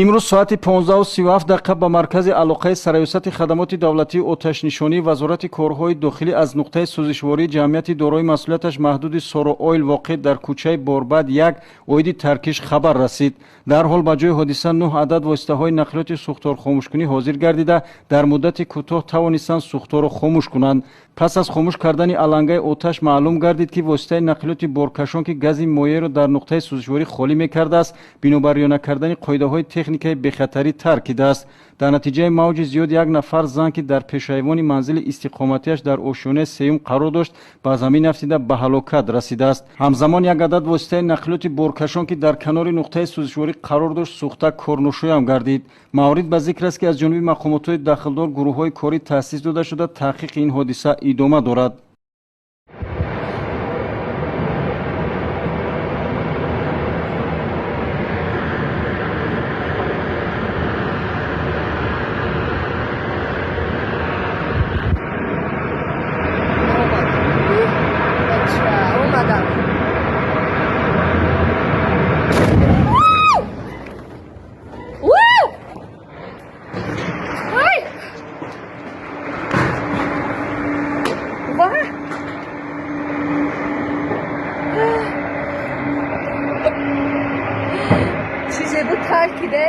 Имрӯз соати 15:37 ба маркази алоқаи Сарраёсати хадамоти давлатии оташнишонии Вазорати корҳои дохилӣ аз нуқтаи сӯзишвории ҷамъияти дорои масъулияташ маҳдуди Соро Ойл воқеъ дар кӯчаи Борбад 1 оиди таркиш хабар расид. Дарҳол ба ҷои ҳодиса 9 адад воситаҳои нақлиёти сӯхторхомӯшкунӣ ҳозир гардида, дар муддати кӯтоҳ тавонистанд сӯхторро хомӯш кунанд. Пас аз хомӯш кардани алангаи оташ маълум гардид, ки воситаи нақлиёти боркашон, ки гази моеъро дар нуқтаи сӯзишворӣ холӣ мекардааст, бинобар риоя накардани қоидаҳои техникаи бехатарӣ таркидааст. Дар натиҷаи мавҷи зиёд як нафар зан, ки дар пешайвони манзили истиқоматиаш дар ошёнаи сеюм қарор дошт, ба замин афтида ба ҳалокат расидааст. Ҳамзамон як адад воситаи нақлиёти боркашон, ки дар канори нуқтаи сӯзишворӣ қарор дошт, сӯхта корношоям гардид. Маврид ба зикр аст, ки аз ҷониби мақомотҳои дахлдор гурӯҳҳои корӣ таъсис дода шуда, таҳқиқи ин ҳодиса идома дорад. Чизе буд, таркиде.